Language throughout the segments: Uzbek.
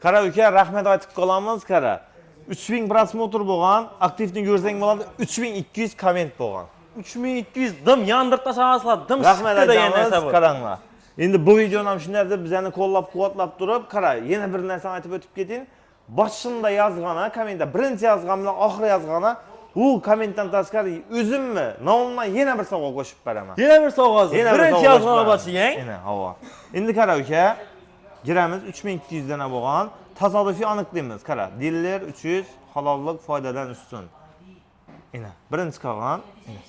Qara uka, rahmat aytib qolamiz, qara. 3000 просмотр bo'lgan, aktivni ko'rsang bo'ladi, 3200 komment bo'lgan. 3200 dim yondirib tashlasizlar, dim Rahmat shikka degan aytamiz, narsa bu. Qaranglar. Endi bu videoni ham shunday deb bizani qo'llab-quvvatlab turib, qara, yana bir narsani aytib o'tib keting. Boshında yozgani, kommentda birinchi yozgan bilan oxiri yozgani, u kommentdan tashqari o'zimmi nomimdan yana bir sovg'a qo'shib beraman. Yana bir sovg'asi. Yana bir Birinchi sovg'a yozgan qo'shib boshiga. beraman. Yana havo. Endi qara uka, giramiz 3200 dana bo'lgan. Tasodifiy aniqlaymiz. Qara, diller 300 halollik foydadan ustun. Ina, birinchi qolgan. Ina.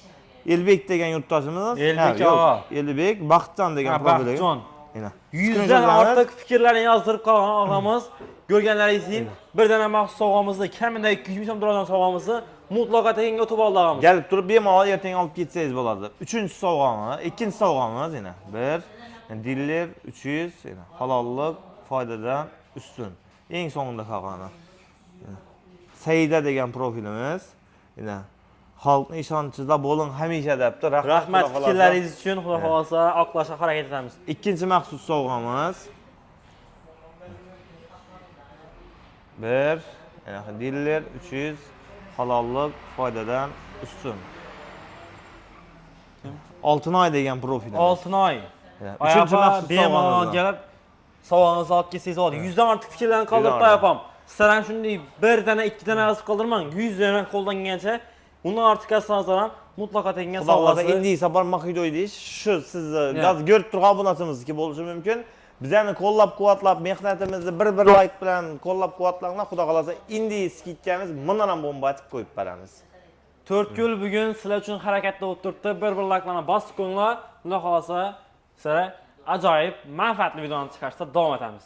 Elbek degan yurtdoshimiz. Elbek Ha, yo'q, og'a. Elbek Baxtjon degan Ha, profildagi. Baxtjon. Ina. 100 dan Skrinshotlarimiz. ortiq fikrlarni yozdirib qolgan og'amiz. Ko'rganlaringizdek, bir dana maxsus sovg'amizni, kamida 200 ming so'm turadigan sovg'amizni mutlaqo tekinga o'tib oldi og'amiz. Kelib turib bemalol ertaga olib ketsangiz bo'ladi. Uchinchi sovg'amiz, ikkinchi sovg'amiz yana bir diller 300 yana halollik foydadan ustun. Eng so'ngida qolgani. Yana. Saida degan profilimiz. Yana xalqni ishonchida bo'ling hamisha debdi. Rahmat, Rahmat xudo xohlasa. fikrlaringiz uchun, xudo xohlasa oqlashga harakat etamiz. Ikkinchi maxsus sovg'amiz. Bir, yana diller 300 halollik foydadan ustun. Oltinoy degan profilimiz. Oltinoy. Yana uchinchi Oyoqqa maxsus bemalol sovg'amiz. kelib sovg'angizni olib kelsangiz bo'ladi. 100 dan ortiq fikrlarni qoldirib Yuzdan ortiq. opam. Sizlar ham shunday bir dana, ikki dana yozib qoldirmang. 100 dana qo'ldan kelgancha undan ortiq yozsangiz ham mutlaqo tekinga Xudo xohlasa sovg'asi. endi safar Mahliyoy deyish shu sizni Ya. gaz ko'rib turgan obunachimizniki bo'lishi mumkin. Bizani qo'llab-quvvatlab, mehnatimizni bir-bir like bilan qo'llab-quvvatlanglar. Xudo xohlasa endi skidkamiz bundan ham bomba aytib qo'yib beramiz. To'rtko'l bugun sizlar uchun harakatda bo'lib turibdi. Bir-bir likelarni bosib qo'yinglar. Xudo xohlasa sizlar ajoyib manfaatli videoni chiqarishda davom etamiz.